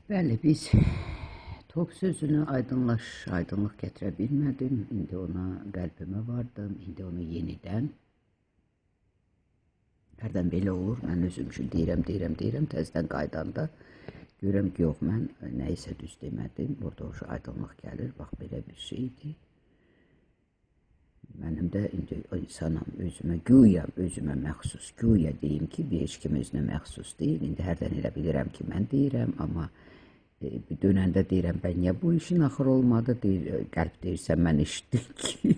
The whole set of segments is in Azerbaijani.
Bəli, biz top sözünü aydınlıq gətirə bilmədim. İndi ona qəlbimə vardım. İndi onu yenidən. Hərdən belə olur. Mən özüm üçün deyirəm. Təzədən qaydanda görürəm ki, yox, mən nəyisə düz demədim. Burada o aydınlıq gəlir. Bax, belə bir şeydir. Mənim də indi insanam, özümə, güya özümə məxsus, güya deyim ki, bir heç kim özünə məxsus deyil. İndi hərdən elə bilirəm ki, mən deyirəm, amma dönəndə deyirəm, bən niyə bu işin axırı olmadı, deyir, qəlb deyirsən, mən eşitdim ki,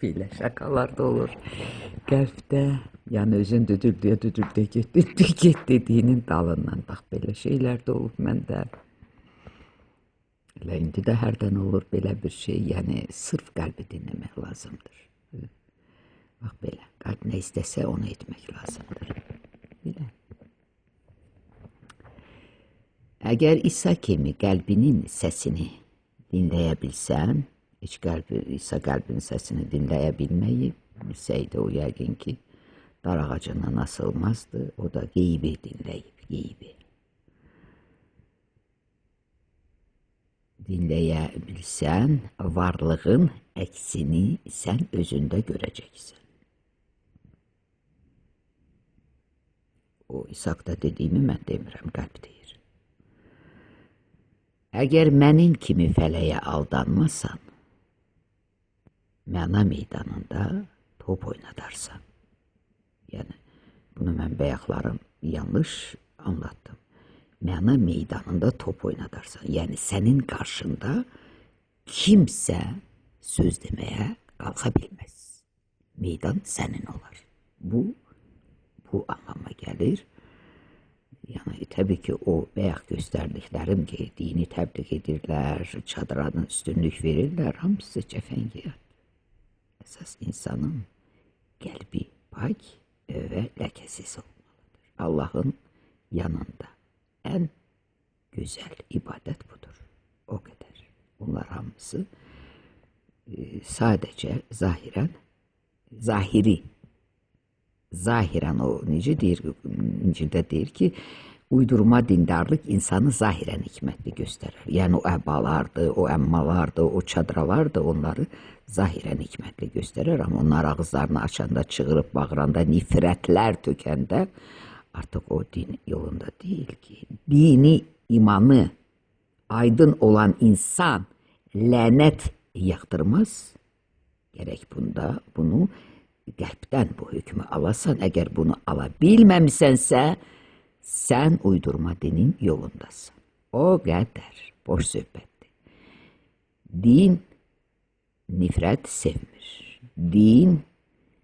belə şakalar da olur. Qəlbdə, yəni özün düdüldüyə düdüldüyə get, get dediyinin dalından, bax, belə şeylər də olub məndə. Elə indi də hərdən olur belə bir şey, yəni sırf qəlbi dinləmək lazımdır. Bax belə, qəlb nə istəsə onu etmək lazımdır. Belə. Əgər İsa kimi qəlbinin səsini dinləyə bilsən, heç qəlbi, İsa qəlbinin səsini dinləyə bilməyib, bilsəydi o yəqin ki, dar ağacından asılmazdı, o da qeybi dinləyib, qeybi. Dinləyə bilsən, varlığın əksini sən özündə görəcəksən. O İsaqda dediyimi mən demirəm, qəlb deyir. Əgər mənim kimi fələyə aldanmasan, məna meydanında top oynadarsan. Yəni, bunu mən bayaqlarım yanlış anlattım. Məna meydanında top oynadarsan. Yəni, sənin qarşında kimsə söz deməyə qalxa bilməz. Meydan sənin olar. Bu anlama gəlir. Yəni, təbii ki, o bayaq göstərdiklərim ki, dini təbliğ edirlər, çadıranın üstünlük verirlər, hamısı cəfəngiyat. Əsas insanın qəlbi pak və ləkəsiz olmalıdır. Allahın yanında ən gözəl ibadət budur. O qədər. Bunlar hamısı sadəcə zahirən, zahirən o necə deyir, İncildə deyir ki, uydurma dindarlıq insanı zahirən hikmətli göstərir. Yəni o əbalardır, o əmmalardır, o çadralardır, onları zahirən hikmətli göstərir. Amma onlar ağızlarını açanda, çığırıb bağıranda, nifrətlər tökəndə artıq o din yolunda deyil ki, dini, imanı aydın olan insan lənət yağdırmaz. Gərək bunda bunu qəlbdən bu hökmü alasan. Əgər bunu ala bilməmisənsə, sən uydurma dinin yolundasan. O qədər boş söhbətdir. Din nifrət sevmir. Din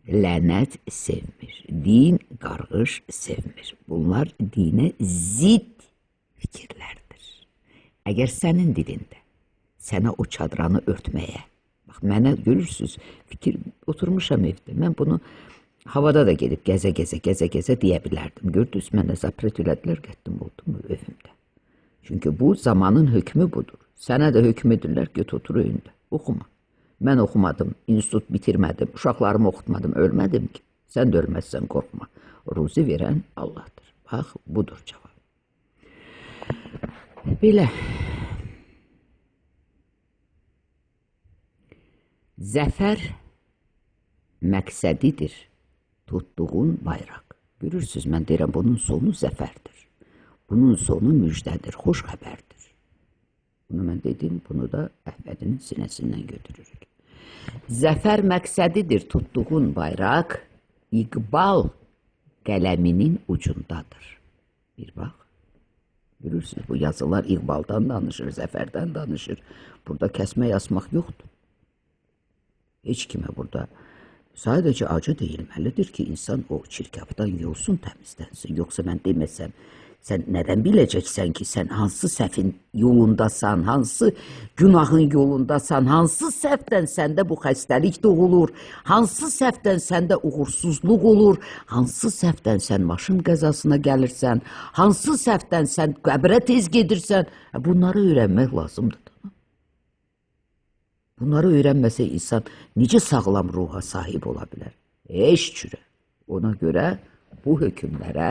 lənət sevmir. Din qarğış sevmir. Bunlar dinə zid fikirlərdir. Əgər sənin dilində sənə o çadranı örtməyə, bax mənə görürsünüz, fikir oturmuşam evdə, mən bunu havada da gedib gəzə-gəzə deyə bilərdim. Gördünüz, mənə zapret elədilər, getdim oldum evimdə. Çünki bu zamanın hökmü budur. Sənə də hökm edirlər, get otur evində, oxuma. Mən oxumadım, institut bitirmədim, uşaqlarımı oxutmadım, ölmədim ki. Sən də ölməzsən, qorxma. Ruzi verən Allahdır. Bax, budur cavab. Belə. Zəfər məqsədidir tutduğun bayraq. Görürsünüz, mən deyirəm, bunun sonu zəfərdir. Bunun sonu müjdədir, xoş xəbərdir. Bunu mən dedim, bunu da Əhmədinin sinəsindən götürürük. Zəfər məqsədidir tutduğun bayraq, iqbal qələminin ucundadır. Bir bax, görürsünüz, bu yazılar iqbaldan danışır, zəfərdən danışır. Burada kəsmə yasmaq yoxdur. Heç kimə burada sadəcə acı deyilməlidir ki, insan o çirkabdan yolsun, təmizlənsin. Yoxsa mən deməsəm, sən nədən biləcəksən ki, sən hansı səhvin yolundasan, hansı günahın yolundasan, hansı səhvdən səndə bu xəstəlik doğulur, hansı səhvdən səndə uğursuzluq olur, hansı səhvdən sən maşın qəzasına gəlirsən, hansı səhvdən sən qəbrə tez gedirsən. Bunları öyrənmək lazımdır. Bunları öyrənməsə insan necə sağlam ruha sahib ola bilər? Heç cürə. Ona görə bu hökmlərə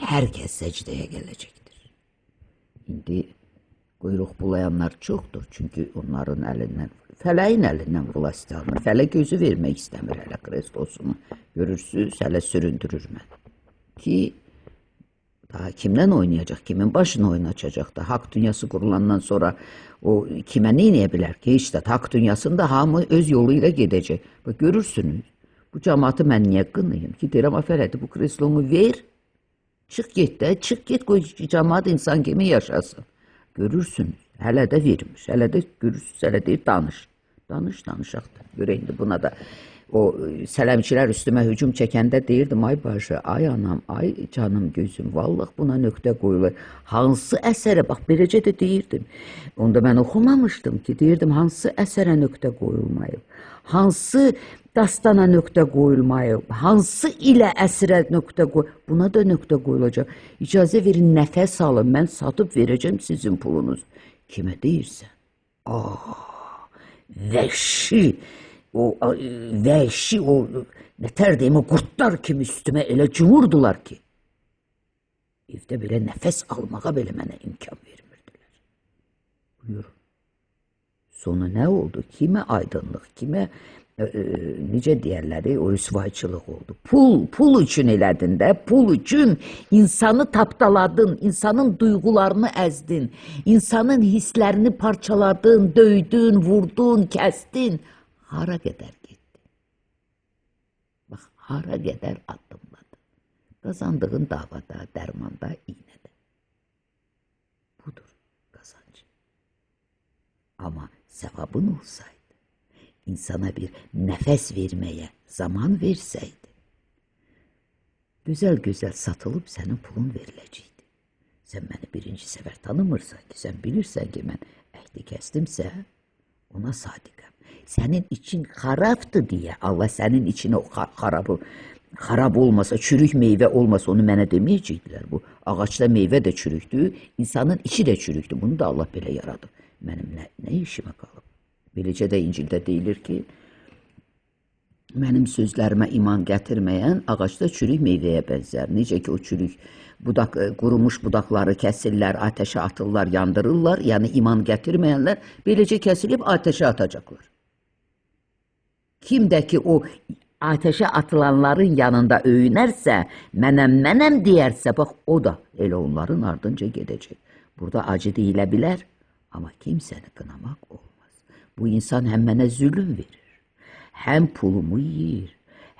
hər kəs səcdəyə gələcəkdir. İndi quyruq bulayanlar çoxdur, çünki onların əlindən, fələyin əlindən vlast alınır. Fələk gözü vermək istəmir hələ kreslosunu. Görürsünüz, hələ süründürür məni. Ki, daha kimdən oynayacaq, kimin başını oynatacaq da. Haqq dünyası qurulandan sonra o kimə nə eləyə bilər ki? Heç də haqq dünyasında hamı öz yolu ilə gedəcək. Bax, görürsünüz, bu cəmaatı mən niyə qınayım ki? Deyirəm, afərədi, bu kreslonu ver, çıx get də, çıx get, qoy cəmaat insan kimi yaşasın. Görürsünüz, hələ də vermir, hələ də görürsünüz, hələ deyir, danış. Danış, danışaq da. Görək indi buna da o sələmçilər üstümə hücum çəkəndə deyirdim, ay bacı, ay anam, ay canım gözüm, vallah buna nöqtə qoyulur. Hansı əsərə, bax beləcə də deyirdim. Onda mən oxumamışdım ki, deyirdim, hansı əsərə nöqtə qoyulmayıb, hansı dastana nöqtə qoyulmayıb, hansı ilə əsrə nöqtə qoy, buna da nöqtə qoyulacaq. İcazə verin, nəfəs alın, mən satıb verəcəm sizin pulunuz. Kimə deyirsən? Ah, vəhşi, o vəhşi, o nətər deyim, o qurdlar kimi üstümə elə cumurdular ki, evdə belə nəfəs almağa belə mənə imkan vermirdilər. Buyurun. Sonu nə oldu? Kimə aydınlıq, kimə necə deyərləri, o rüsvayçılıq oldu. Pul üçün elədin də, pul üçün insanı tapdaladın, insanın duyğularını əzdin, insanın hisslərini parçaladın, döydün, vurdun, kəsdin. Hara qədər getdin? Bax, hara qədər addımladın? Qazandığın davada, dərmanda, iynədə. Budur qazanc. Amma sevabın olsaydı, insana bir nəfəs verməyə zaman versəydi, gözəl-gözəl satılıb sənin pulun veriləcəkdi. Sən məni birinci səfər tanımırsan ki, sən bilirsən ki, mən əhdi kəsdimsə, ona sadiqəm. Sənin için xarabdır deyə Allah sənin içinə o xarab olmasa, çürük meyvə olmasa onu mənə deməyəcəkdilər. Bu ağacda meyvə də çürükdür, insanın içi də çürükdür. Bunu da Allah belə yaradıb. Mənim nə işimə qalıb? Beləcə də İncildə deyilir ki, mənim sözlərimə iman gətirməyən ağacda çürük meyvəyə bənzər. Necə ki, o çürük budaq, qurumuş budaqları kəsirlər, atəşə atırlar, yandırırlar. Yəni, iman gətirməyənlər beləcə kəsilib atəşə atacaqlar. Kim də ki, o atəşə atılanların yanında öyünərsə, mənəm, mənəm deyərsə, bax, o da elə onların ardınca gedəcək. Burada acı deyilə bilər, amma kimsəni qınamaq olmaz. Bu insan həm mənə zülüm verir, həm pulumu yiyir,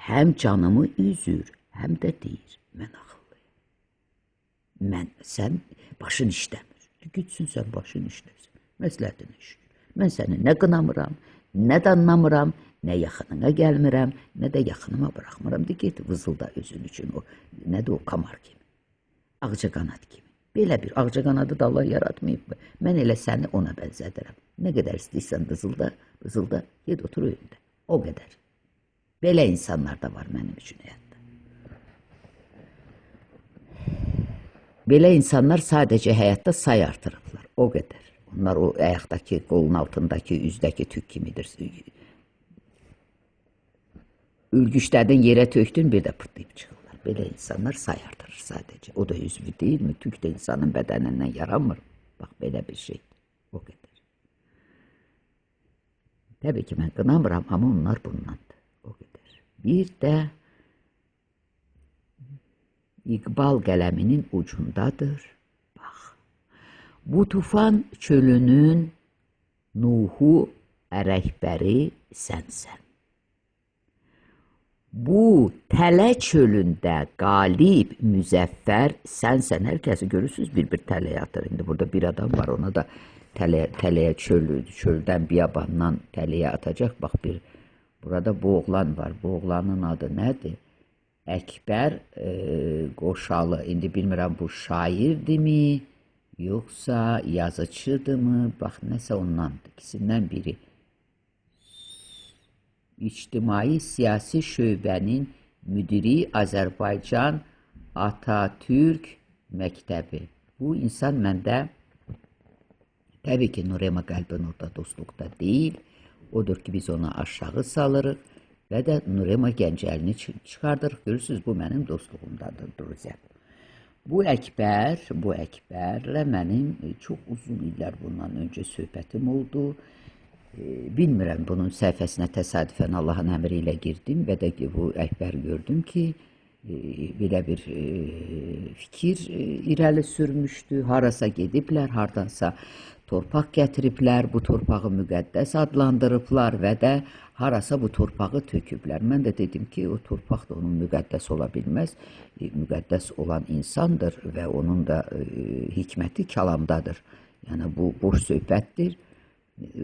həm canımı üzür, həm də deyir, mən ağıllıyam. Sən başın işləmir. Gitsin, sən başın işləsin. Məsləhətinə şükür. Mən səni nə qınamıram, nə danlamıram, nə yaxınına gəlmirəm, nə də yaxınıma buraxmıram. De, get vızılda özün üçün o, nədir o kamar kimi, ağcaqanad kimi. Belə bir ağcaqanadı da Allah yaratmayıb mı? Mən elə səni ona bənzədirəm. Nə qədər istəyirsən vızılda, vızılda, get otur önündə. O qədər. Belə insanlar da var mənim üçün həyatda. Belə insanlar sadəcə həyatda say artırıblar. O qədər. Onlar o ayaqdakı, qolun altındakı, üzdəki tük kimidir. Ülgüşlədin, yerə tökdün, bir də pırtlayıb çıxırlar. Belə insanlar say artırır sadəcə. O da üzvü deyilmi? Tük də insanın bədənindən yaranmır. Bax, belə bir şey. O qədər. Təbii ki, mən qınamıram, amma onlar bundandır. O qədər. Bir də İqbal qələminin ucundadır. Bax, bu tufan çölünün Nuhu rəhbəri sənsən. Bu tələ çölündə qalib, müzəffər sənsən. Hər kəsi görürsünüz, bir-bir tələyə atır. İndi burada bir adam var, ona da tələyə çöldən, biyabandan tələyə atacaq. Bax, bir, burada bu oğlan var. Bu oğlanın adı nədir? Əkbər Qoşalı. İndi bilmirəm, bu şairdirmi, yoxsa yazıçıdırmı? Bax, nəsə ondandır. İkisindən biri. İctimai Siyasi Şöbənin müdiri Azərbaycan Atatürk Məktəbi. Bu insan məndə təbii ki, Nurema Qəlbinurda dostluqda deyil. Odur ki, biz ona aşağı salırıq və də Nurema Gəncəlini çıxardırıq. Görürsünüz, bu mənim dostluğumdadır, Druzya. Bu Əkbərlə mənim çox uzun illər bundan öncə söhbətim oldu. Bilmirəm, bunun səhifəsinə təsadüfən Allahın əmri ilə girdim və də ki, bu Əkbər gördüm ki, belə bir fikir irəli sürmüşdü. Harasa gediblər, hardansa torpaq gətiriblər, bu torpağı müqəddəs adlandırıblar və də harasa bu torpağı töküblər. Mən də dedim ki, o torpaq da onun müqəddəs ola bilməz. Müqəddəs olan insandır və onun da hikməti kəlamdadır. Yəni, bu boş söhbətdir.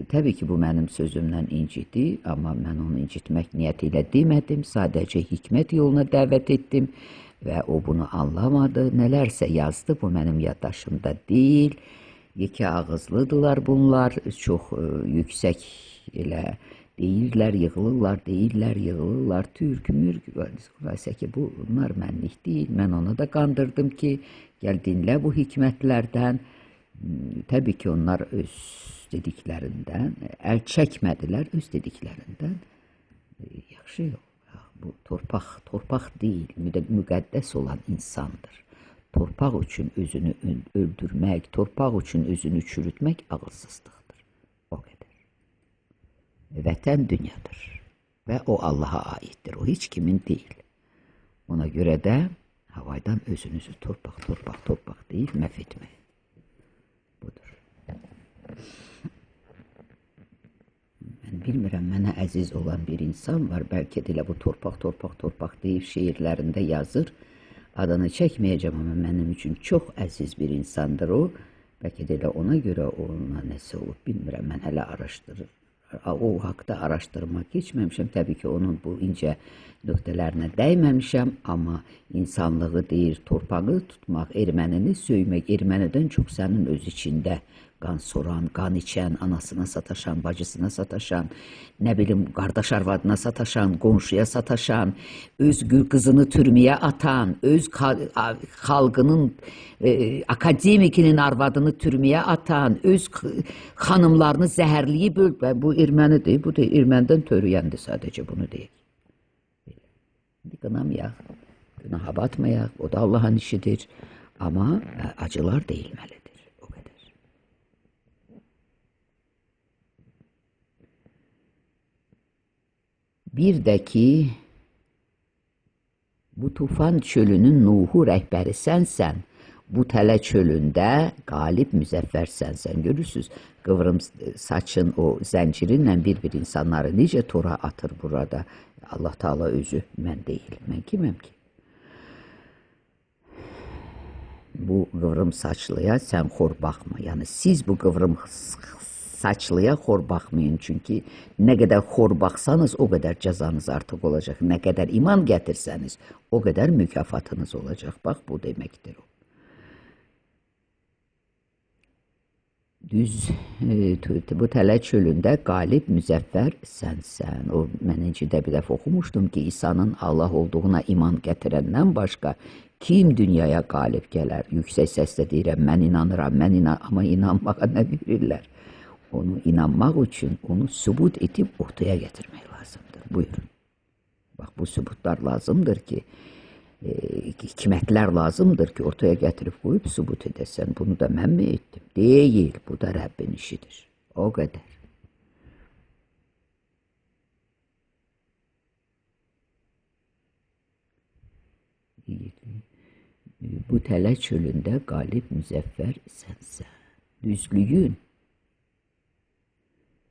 Təbii ki, bu mənim sözümdən incidi, amma mən onu incitmək niyyəti ilə demədim. Sadəcə hikmət yoluna dəvət etdim və o bunu anlamadı. Nələrsə yazdı, bu mənim yaddaşımda deyil. Yekə ağızlıdırlar bunlar, çox yüksək elə deyirlər, yığılırlar, deyirlər, yığılırlar, türk, mürk, xülasə ki, bunlar mənlik deyil. Mən onu da qandırdım ki, gəl dinlə bu hikmətlərdən. Təbii ki, onlar öz dediklərindən əl çəkmədilər, öz dediklərindən. Yaxşı, bu torpaq, torpaq deyil, müqəddəs olan insandır. Torpaq üçün özünü öldürmək, torpaq üçün özünü çürütmək ağılsızlıqdır. O qədər. Vətən dünyadır və o Allaha aiddir. O heç kimin deyil. Ona görə də havaydan özünüzü torpaq, torpaq, torpaq deyib məhv etməyin. Budur. Mən bilmirəm, mənə əziz olan bir insan var. Bəlkə də elə bu torpaq, torpaq, torpaq deyib şeirlərində yazır. Adını çəkməyəcəm, amma mənim üçün çox əziz bir insandır o. Bəlkə də elə ona görə onunla nəsə olub, bilmirəm, mən hələ araşdırır. O haqda araşdırma keçməmişəm. Təbii ki, onun bu incə nöqtələrinə dəyməmişəm, amma insanlığı deyir, torpağı tutmaq, ermənini söymək, ermənidən çox sənin öz içində qan soran, qan içən, anasına sataşan, bacısına sataşan, nə bilim, qardaş arvadına sataşan, qonşuya sataşan, öz qızını türməyə atan, öz xalqının, akademikinin arvadını türməyə atan, öz xanımlarını zəhərləyib, bu ermənidir, bu da ermənidən törüyəndir, sadəcə bunu deyək. Qınamayaq, günaha batmayaq, o da Allahın işidir, amma acılar deyilməlidir. Bir də ki, bu tufan çölünün Nuhu rəhbəri sənsən, bu tələ çölündə qalib müzəffər sənsən. Görürsünüz, qıvrım saçın o zəncirinlə bir-bir insanları necə tora atır burada. Allah Teala özü, mən deyil, mən kiməm ki? Bu qıvrım saçlıya sən xor baxma. Yəni, siz bu qıvrım saçlıya xor baxmayın. Çünki nə qədər xor baxsanız, o qədər cəzanız artıq olacaq. Nə qədər iman gətirsəniz, o qədər mükafatınız olacaq. Bax, bu deməkdir o. Düz, bu tələ çölündə qalib müzəffər sənsən. O, mən İncildə bir dəfə oxumuşdum ki, İsa'nın Allah olduğuna iman gətirəndən başqa kim dünyaya qalib gələr? Yüksək səslə deyirəm, mən inanıram, mən inan, amma inanmağa nə verirlər? Onu inanmaq üçün onu sübut edib ortaya gətirmək lazımdır. Buyurun. Bax, bu sübutlar lazımdır ki, hikmətlər lazımdır ki, ortaya gətirib qoyub sübut edəsən. Bunu da mən mi etdim? Deyil, bu da Rəbbin işidir. O qədər. Bu tələ çölündə qalib müzəffər sənsən. Düzlüyün,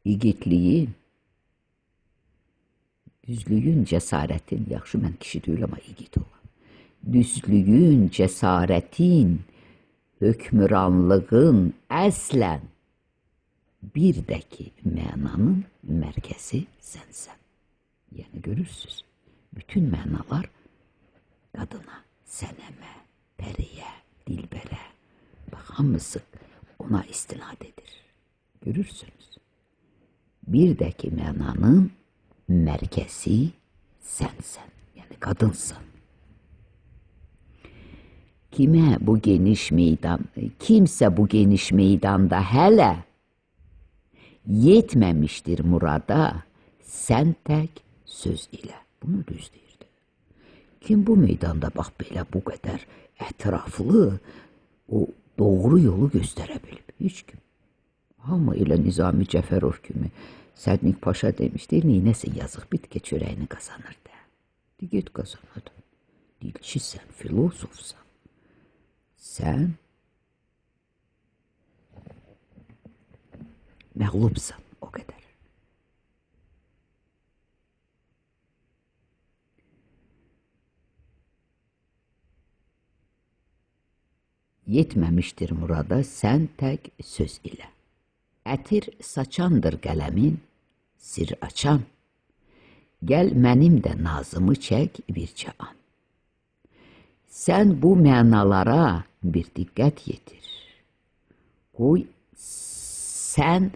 igidliyin, düzlüyün, cəsarətin, yaxşı mən kişi deyil, amma igid olam. Düzlüyün, cəsarətin, hökmranlığın əslən bir də ki, mənanın mərkəzi sənsən. Yəni, görürsünüz, bütün mənalar qadına, sənəmə, pəriyə, dilbərə, bax, hamısı ona istinad edir. Görürsünüz. Bir də ki, mənanın mərkəzi sənsən, yəni qadınsan. Kimə bu geniş meydan, kimsə bu geniş meydanda hələ yetməmişdir murada, sən tək söz ilə. Bunu düz deyirdi. Kim bu meydanda bax belə bu qədər ətraflı o doğru yolu göstərə bilib? Heç kim. Hamı elə Nizami Cəfərov kimi Sədnik Paşa demişdi, neynəsə yazıq bitki çörəyini qazanır da. Get qazanır. Dilçisən, filosofsan. Sən məğlubsan o qədər. Yetməmişdir murada sən tək söz ilə. Ətir saçandır qələmin, sir açan. Gəl mənim də nazımı çək bircə an. Sən bu mənalara bir diqqət yetir. Qoy sən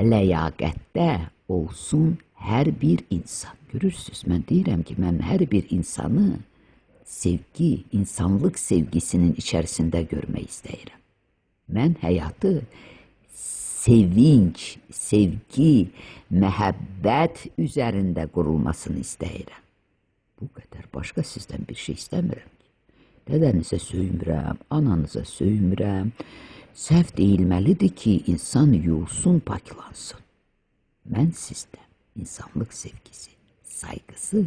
ləyaqətdə olsun hər bir insan. Görürsünüz, mən deyirəm ki, mən hər bir insanı sevgi, insanlıq sevgisinin içərisində görmək istəyirəm. Mən həyatı sevinç, sevgi, məhəbbət üzərində qurulmasını istəyirəm. Bu qədər. Başqa sizdən bir şey istəmirəm ki. Dədənizə söymürəm, ananıza söymürəm. Səhv deyilməlidir ki, insan yuyulsun, paklansın. Mən sizdə insanlıq sevgisi, sayğısı,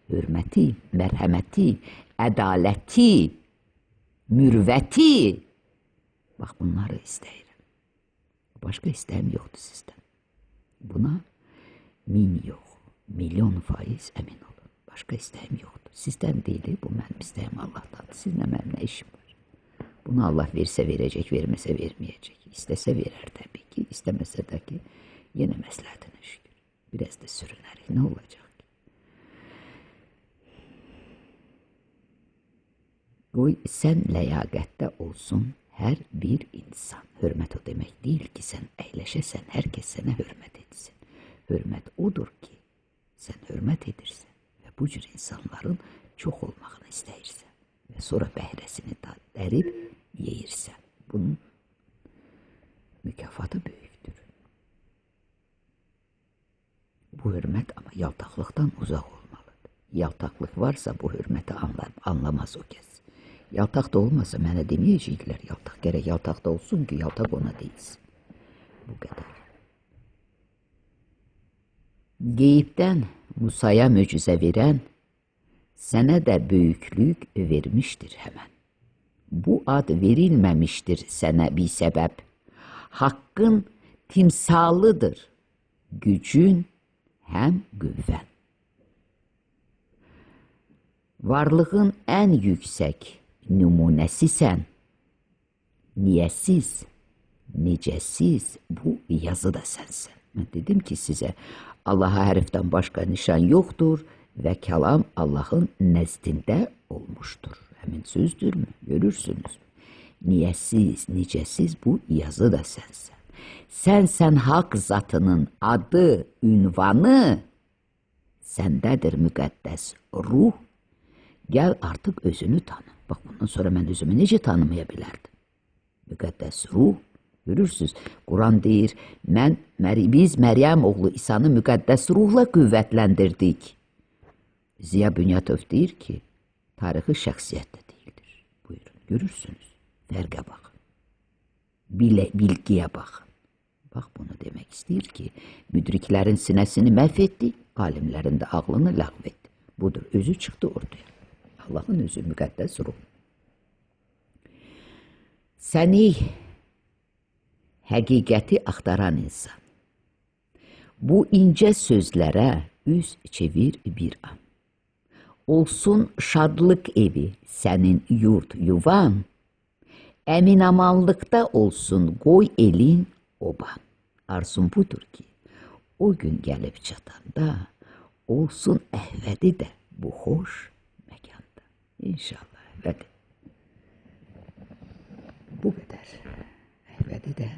hörməti, mərhəməti, ədaləti, mürvəti, bax bunları istəyirəm. Başqa istəyim yoxdur sizdən. Buna 1000 yox, 1.000.000% əmin olun. Başqa istəyim yoxdur. Sizdən deyil, bu mənim istəyim Allahdandır. Sizinlə mənim nə işim var? Bunu Allah versə verəcək, verməsə verməyəcək. İstəsə verər təbii ki, istəməsə də ki, yenə məsləhətinə şükür. Biraz da sürünərik, nə olacaq ki? Qoy sən ləyaqətdə olsun hər bir insan. Hörmət o demək deyil ki, sən əyləşəsən, hər kəs sənə hörmət etsin. Hörmət odur ki, sən hörmət edirsən və bu cür insanların çox olmağını istəyirsən və sonra bəhrəsini dərib yeyirsən. Bunun mükafatı böyükdür. Bu hörmət amma yaltaqlıqdan uzaq olmalıdır. Yaltaqlıq varsa bu hörməti anlamaz o kəs. Yaltaq da olmasa mənə deməyəcəklər yaltaq. Gərək yaltaq da olsun ki, yaltaq ona deyilsin. Bu qədər. Qeybdən Musaya möcüzə verən, sənə də böyüklük vermişdir həmən. Bu ad verilməmişdir sənə bir səbəb. Haqqın timsalıdır gücün həm qüvvən. Varlığın ən yüksək nümunəsisən, niyəsiz, necəsiz bu yazı da sənsən. Mən dedim ki sizə, Allaha hərfdən başqa nişan yoxdur və kəlam Allahın nəzdində olmuşdur. Həmin sözdürmü? Görürsünüz. Niyəsiz, necəsiz bu yazı da sənsən. Sənsən haqq zatının adı, ünvanı, səndədir müqəddəs ruh. Gəl artıq özünü tanı. Bax, bundan sonra mən özümü necə tanımaya bilərdim? Müqəddəs ruh, görürsünüz, Quran deyir, biz Məryəm oğlu İsa'nı müqəddəs ruhla qüvvətləndirdik. Ziya Bünyatov deyir ki, tarixi şəxsiyyət də deyildir. Buyurun, görürsünüz, fərqə baxın, bilgiyə baxın. Bax, bunu demək istəyir ki, müdriklərin sinəsini məhv etdi, alimlərin də ağlını ləğv etdi. Budur, özü çıxdı ortaya. Allahın özü, müqəddəs ruh. Səni həqiqəti axtaran insan. Bu incə sözlərə üz çevir bir an. Olsun şadlıq evi sənin yurt yuvan, əminamanlıqda olsun qoy elin oban. Arzum budur ki, o gün gəlib çatanda olsun əhvədi də bu xoş məkanda. İnşallah əhvədi. Bu qədər. Əhvədi də